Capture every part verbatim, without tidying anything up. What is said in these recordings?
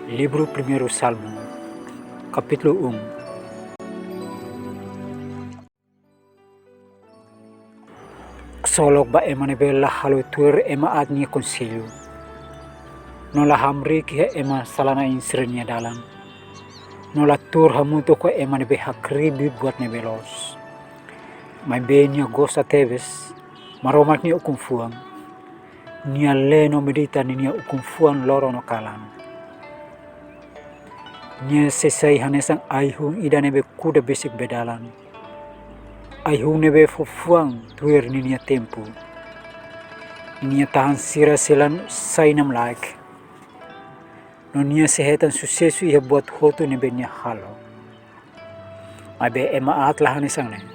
Livru Primeiru Salmu, kapítulu um. Ksolok ba ema ne'ebé la halo tuir ema aat nia konsellu, no la hamriik iha ema sala-na'in sira-nia dalan, no la tuur hamutuk ho ema ne'ebé hakribi buat ne'ebé loos. Maibé nia gosta tebes Maromak nia ukun-fuan. Nia lee no medita ninia ukun-fuan loron no kalan. Nia sei sai hanesan ai-hun ida ne'ebé kuda besik bee dalan, ai-hun ne'ebé fó fuan tuir ninia tempu. Ninia tahan sira sei la sai namlaik, no nia sei hetan susesu iha buat hotu ne'ebé nia halo. Maibé ema aat la hanesan ne'e.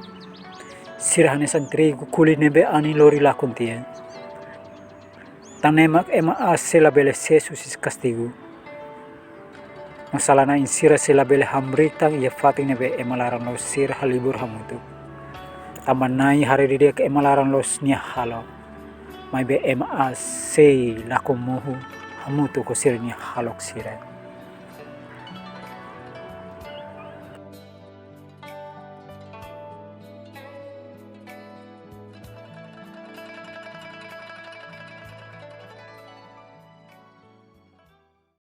Sira hanesan trigu ko'alia ne'ebé anin lori lakon tiha. Tan ne'e mak ema aat sei labele sees husi kastigu, no sala-na'in sira sei labele hamriik tan iha fatin ne'ebé ema laran-loos sira halibur hamutuk. Tanba Na'i haree didi'ak ema laran-loos nia hahalok, maibé ema aat sei lakon mohu hamutuk ho sira-nia hahalok sira.